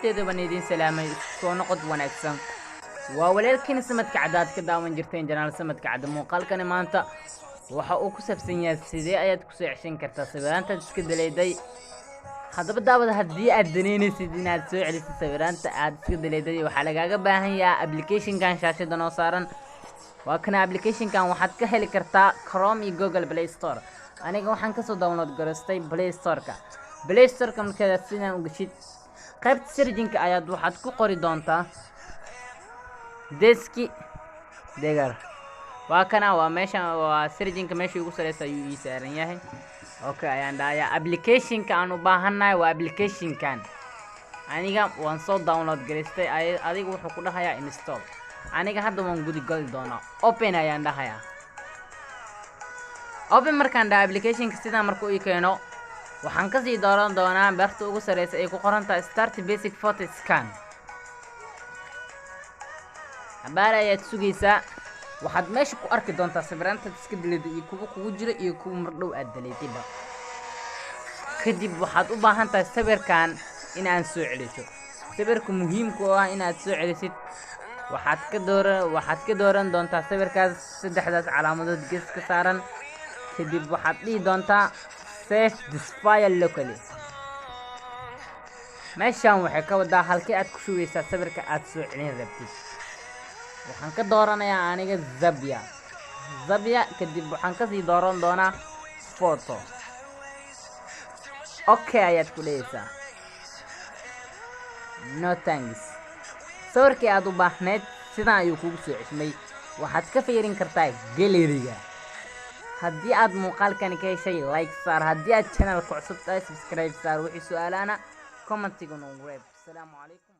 Asxaabteeda baan idiin salaamay. Isku soo noqod wanaagsan. Waa walaalkiina Samadka Cadda, aad ka daawan jirteen channel Samadka Cadda. Muuqaalkani maanta waxa uu ku saabsan yahay sidee ayaad kusoo ceshan kartaa sawiraantaad iska daleeday. Haddaba daawada, haddii aad danaynaysid inaad soo celisid sawiraanta aad iska daleeday, waxaa lagaaga baahan yahaa applicationkan shaashada noo saaran. Waa kana applicationkan. Waxaad ka heli kartaa Chrome iyo Google Play Store. Aniga waxaan kasoo download garaystay Play Storeka. Play Storeka markaad sidaan u geshid, qaybta searchinka ayaad waxaad ku qori doontaa DiskDigger. Waa kana, waa meesha, waa searchinka meesha ugu sareysa ayuu ii saaran yahay. Okay ayaan dhahayaa. Applicationka aan u baahannahay waa applicationkan. Aniga waan soo download garaystay, adiga wuxuu ku dhahayaa install. Aniga hadda waan gudi gali doonaa. Open ayaan dhahayaa. Open markaan dhaha, applicationka sidaa markuu ii keeno, waxaan kasii dooran doonaa barta ugu sareysa ay ku qoran tahay "Start basic photo scan". Xabaar ayaad sugaysaa. Waxaad meesha ku arki doontaa sawiraantaad iska daleeday iyo kuwa kugu jira iyo kuwa mardhow aad daleedayba. Kadib waxaad u baahan tahay sawirkan in aan soo celiso. Sawirka muhiimka oo ah inaad soo celisid, waxaad ka dooran doontaa sawirkaas saddexdaas calaamadood gees ka saaran. Kadib waxaad dhihi doontaa "Save this file locally". Meeshan waxay ka wadaa halkii aad ku shubeysaa sawirka aad soo celin rabtid. Waxaan ka dooranayaa aniga Zapya. Zapya kadib waxaan kasii dooran doonaa photo. Okay ayaad ku dhehaysaa. No thanks. Sawirkii aad u baahneyd sidan ayuu kugu soo ceshmay. Waxaad ka fiirin kartaa galleryga. Haddii aad muuqaalkani ka heshay, like saar. Haddii aad channelka cusub tahay, subscribe saar. Wixii su-aalahana commentiga noogu reeb. Asalaamu calaykum.